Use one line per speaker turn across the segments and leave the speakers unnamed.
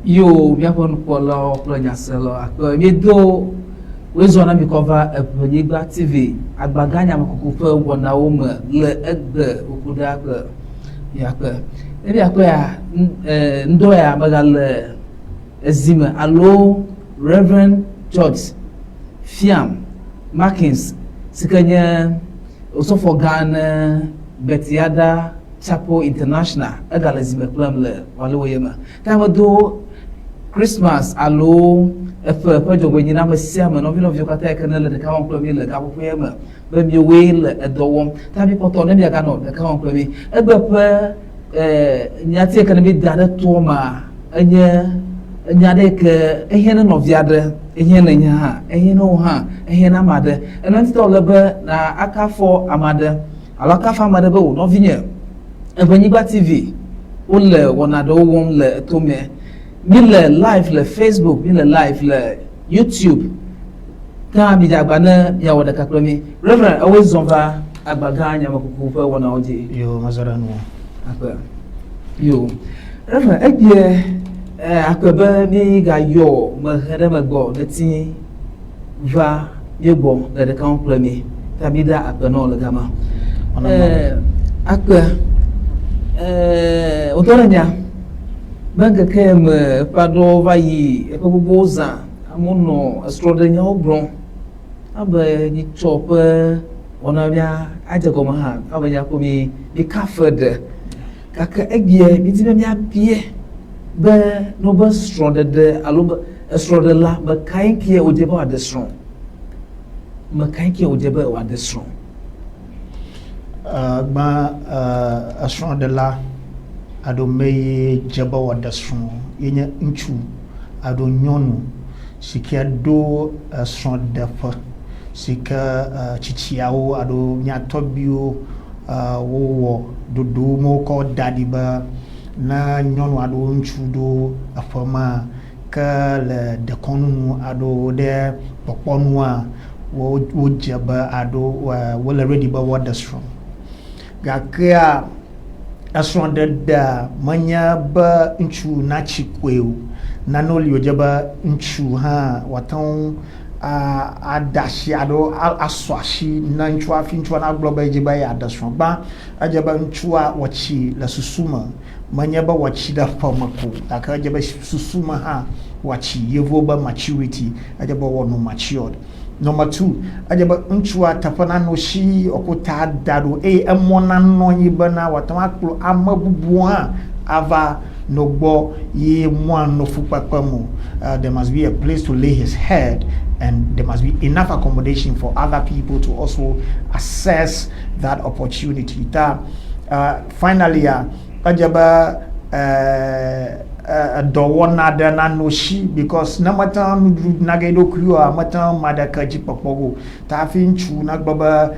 Yo míaƒe nukpɔlawo kple nyaselawo akpe míedo wozɔ na mi kɔ va Eʋenyigba TV agbagã nyamekuku ƒe wɔnawo me le egbe wokuɖa kple miakpe. Ne miakpɔa ŋdɔ ya megale ezime alo Reverend George Fiam Markins si ke nye osɔfo gã ne Betiada Chapel International egale zime kplem le Walewoye me. Ta medo Christmas alo eƒe ƒe dzɔgbenyi na ame sia ame, nɔvi nɔviwo katã yi ke ne le ɖeka wɔm kple mi le gaƒoƒoe me be miowoe le edɔ wɔm. Ta mikpɔtɔ ne miaganɔ ɖeka wɔm kple mi. Egbe ƒe eh, nyati yi ke ne mi da ɖe toa mea, enye enya ɖe yi ke ehiã ne nɔvi aɖe, ehiã ne nye hã, ehiã ne wò hã, ehiã ne ame aɖe. Ena ŋuti ta wòle be na akafɔ ame aɖe alo akafa ame aɖe be wò nɔvinye. Eʋenyigba TV wole wɔna ɖewo wɔm le etome. Mi le live le Facebook, mi le live le YouTube. Ke hã midze agba ne miawɔ ɖeka kple mi. Reverend, ewoe zɔ va agbagã nyamekuku ƒe wɔnawo dzi.
Yo, mezɔ ɖe nuwò.
Akpe. Yo. Reverend, egbea eh, akpe be mi gayɔ mehe ɖe megbɔ neti va míegbɔ le ɖeka wɔm kple mi ta mi da akpe nɔ le gama. Eh, akpe. Eh, wotɔ ɖe nya be ŋkeke me eƒe aɖewo va yi eƒe gbogbowo zã amewo nɔ esrɔ̃ɖenyawo gblɔm abe nyitsɔ ƒe wɔna mía adze gɔme hã abe nya ko mi mi kafe ɖe gake egbea mi di be míabia be ne wobe srɔ̃ɖeɖe alo be esrɔ̃ɖela me kae kie wòdze be wòaɖe srɔ̃ me kae kie wòdze be wòaɖe srɔ̃.
Gbã esrɔ̃ɖela alo me yi dze be wòaɖe srɔ̃ ye nye ŋutsu alo nyɔnu si ke ɖo esrɔ̃ɖeƒe si ke tsitsiawo alo mía tɔgbuiwo wowɔ ɖoɖo me wokɔ da ɖi be ne nyɔnu alo ŋutsu ɖo eƒe ma ke le dekɔnu nu alo ɖe kpɔkpɔnua wodze be alo wole ready be woaɖe srɔ̃. Gakea esrɔ̃ɖeɖea menye be ŋutsu natsi koe o. Nanewo li wòdze be ŋutsu hã wòate ŋu aɖe asi alo asɔ asi na ŋutsua hafi ŋutsua nagblɔ be yedzi be yeaɖe srɔ̃. Gbã, edze be ŋutsua wòatsi le susu me. Menye be wòatsi ɖe ƒe me ko gake edze be susu me hã wòatsi. Yevuwo be maturity, edze be wòanɔ matured. Number two, edze be ŋutsua teƒe nanɔ si wòako ta da ɖo eye emɔ nanɔ anyi bena wòate ŋu akplɔ ame bubuwo hã ava nɔ gbɔ ye mɔa nɔ fukpekpe me o. There must be a place to lay his head and there must be enough accommodation for other people to also access that opportunity. Ta uh, finally, uh, edze be edɔwɔna aɖe nanɔ si because ne mete ŋu nuɖuɖu nage eɖokui oa, mete ŋu ame aɖeke dzi kpɔkpɔ o. Ta hafi ŋutsu nagblɔ be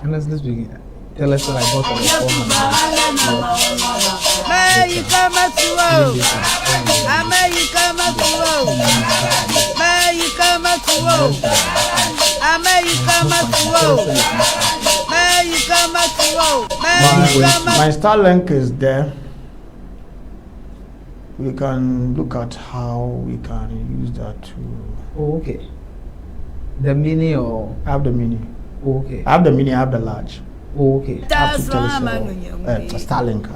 Honestly speaking, Telecel I bought on the 400.
My Starlink is there. We can look at how we can use that to.
Oh, okay. The mini or?
I have the mini.
Oh, okay.
I have the mini, I have the large.
Oh, okay.
I have to Telecel, Starlink. I have Starlink.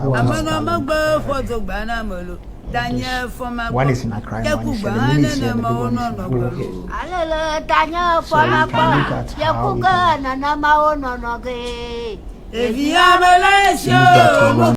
One is in Accra, one is here. The mini is here, the big one is in Accra.
Oh, okay.
So we can look at how we can use that to run.